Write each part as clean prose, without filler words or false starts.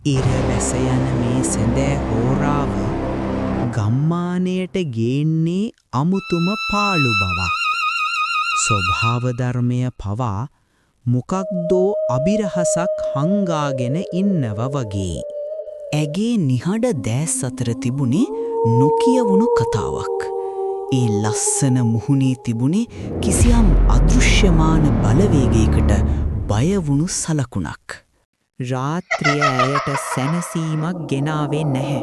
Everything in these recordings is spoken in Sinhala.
ඉර වැස යන මේ සැඳෑ හෝරාව ගම්මානයට ගේන්නේ අමුතුම පාළු බවක්. ස්වභාව ධර්මය පවා මොකක්දෝ අභිරහසක් හංගාගෙන ඉන්නව වගේ. ඇගේ නිහඬ දෑස් අතර තිබුණේ නොකියවුණු කතාවක්. ඒ ලස්සන මුහුණේ තිබුණේ කිසියම් අදෘශ්‍යමාන බලවේගයකට බය වුණු සලකුණක්. රාත්‍රිය ඇයට සැනසීමක් ගෙනාවේ නැහැ.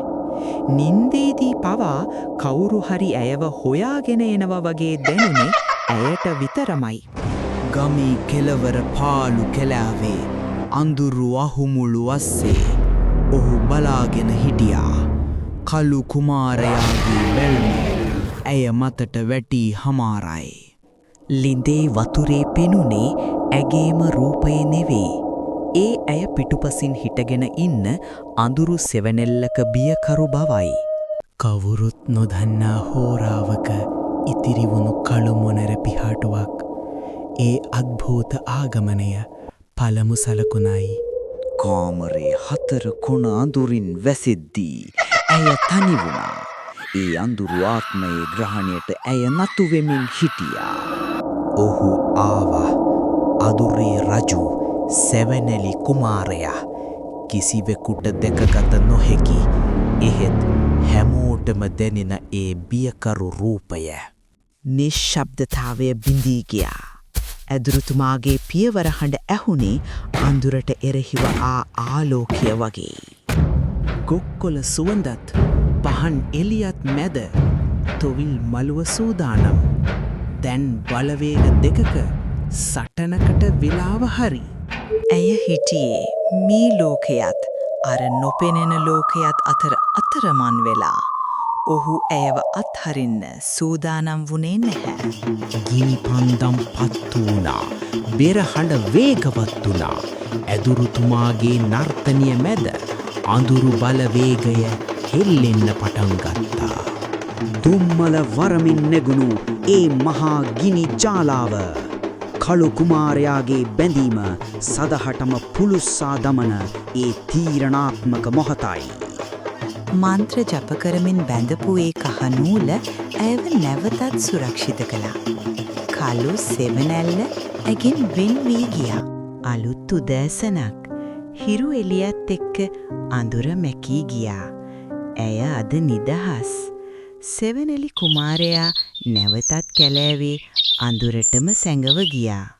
නින්දේදී පවා කවුරු හරි ඇයව හොයාගෙන එනවා වගේ දැනුනේ ඇයට විතරමයි. ගමේ කෙළවර පාළු කැලෑවේ අඳුරු අහුමුළු අස්සේ ඔහු බලාගෙන හිටියා. කළු කුමාරයාගේ බැල්ම ඇය මතට වැටී හමාරයි. ලිඳේ වතුරේ පෙනුනේ ඇගේම රූපය නෙවෙයි. ඒ ඇය පිටුපසින් හිටගෙන ඉන්න අඳුරු සෙවණැල්ලක බියකරු බවයි. කවුරුත් නොදන්නා හෝරාවක ඉතිරි වුණු කළු මොනර පිහාටුවක් ඒ අද්භූත ආගමනය පළමු සලකුණයි. කාමරේ හතර කොන අඳුරින් වැසෙද්දී ඇය තනි වුණා. ඒ අඳුරු ආත්මයේ ග්‍රහණයට ඇය නතු වෙමින් හිටියා. ඔහු ආවා. අදුරේ රජු සෙවණැලි කුමාරයා. කිසිවෙකුට දැකගත නොහැකි එහෙත් හැමෝටම දැනෙන ඒ බියකරු රූපය. නිශ්ශබ්දතාවය බිඳී ගියා. ඇදුරුතුමාගේ පියවර හඬ ඇහුනේ අඳුරට එරෙහිව ආ ආලෝකය වගේ. ගොක්කොළ සුවඳත් පහන් එළියත් මැද තොවිල් මළුව සූදානම්. දැන් බලවේග දෙකක සටනකට වෙලාව හරි. ඇය හිටියේ මේ ලෝකයත් අර නොපෙනෙන ලෝකයත් අතර අතරමං වෙලා. ඔහු ඇයව අත්හරින්න සූදානම් වුණේ නැහැ. ගිනි පන්දම් පත්තු වුණා. බෙර හඬ වේගවත් වුණා. ඇදුරුතුමාගේ නර්තනය මැද අඳුරු බලවේගය හෙල්ලෙන්න පටන් ගත්තා. දුම්මල වරමින් නැගුණු ඒ මහා ගිනි ජාලාව කළු කුමාරයාගේ බැඳීම සදහටම පුළුස්සා දමන ඒ තීරණාත්මක මොහොතයි. මන්ත්‍ර ජප කරමින් බැඳපු ඒ කහ නූල ඇයව නැවතත් සුරක්ෂිත කළා. කළු සෙවණැල්ල ඇගෙන් වෙන් වී ගියා. අලුත් උදෑසනක් හිරු එළියත් එක්ක අඳුර මැකී ගියා. ඇය අද නිදහස්. සෙවණැලි කුමාරයා නැවතත් කැලෑවේ අඳුරටම සැඟව ගියා.